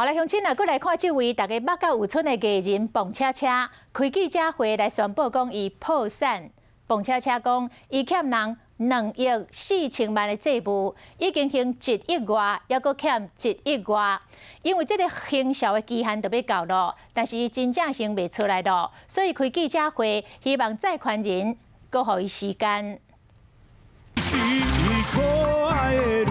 好來，鄉親啊，閣來看這位大家目甲有春的藝人彭恰恰，開記者會來宣布講伊破產。彭恰恰講，伊欠人2億4千萬的債務，已經還一億外，猶閣欠一億外。因為這个還數的期限就欲到咯，但是伊真正還袂出來咯，所以開記者會，希望債權人閣予伊時間。可愛的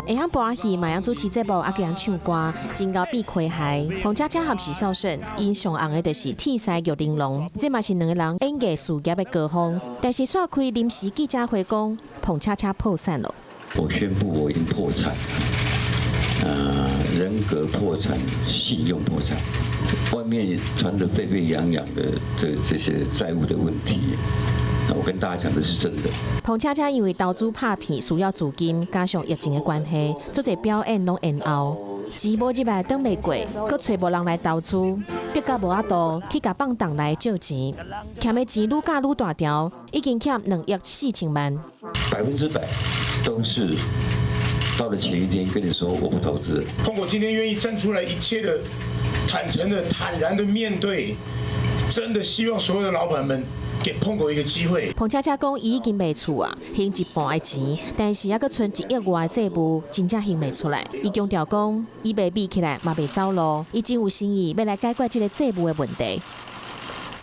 會曉搬戲，嘛會曉主持節目，啊，閣會唱歌，真𠢕變詼諧。彭恰恰和許孝順，𪜶上紅的就是鐵獅玉玲瓏，這嘛是兩個人演藝事業的高峰。但是煞開臨時記者會講，彭恰恰破產了。我宣布我已經破產，人格破產，信用破產，外面傳得沸沸揚揚的這些債務的問題。我跟大家講的是真的。彭恰恰因為投資詐騙需要資金，加上疫情的關係，足濟表演攏延後，錢無入來轉袂過，閣揣無人來投資，逼到無法度去共放動來借錢，欠的錢愈加愈大條，已經欠2億4千萬。 100%都是到了前一天跟你說我不投資。彭哥今天願意站出來，一切的坦誠的、坦然的面對，真的希望所有的老闆們給彭哥一個機會。彭恰恰講，伊已經賣厝啊，還一半的錢，但是猶閣賰一億外的債務，真正還袂出來。伊強調講，伊袂秘起來，嘛袂走路，伊真有誠意欲來解決這个債務的問題。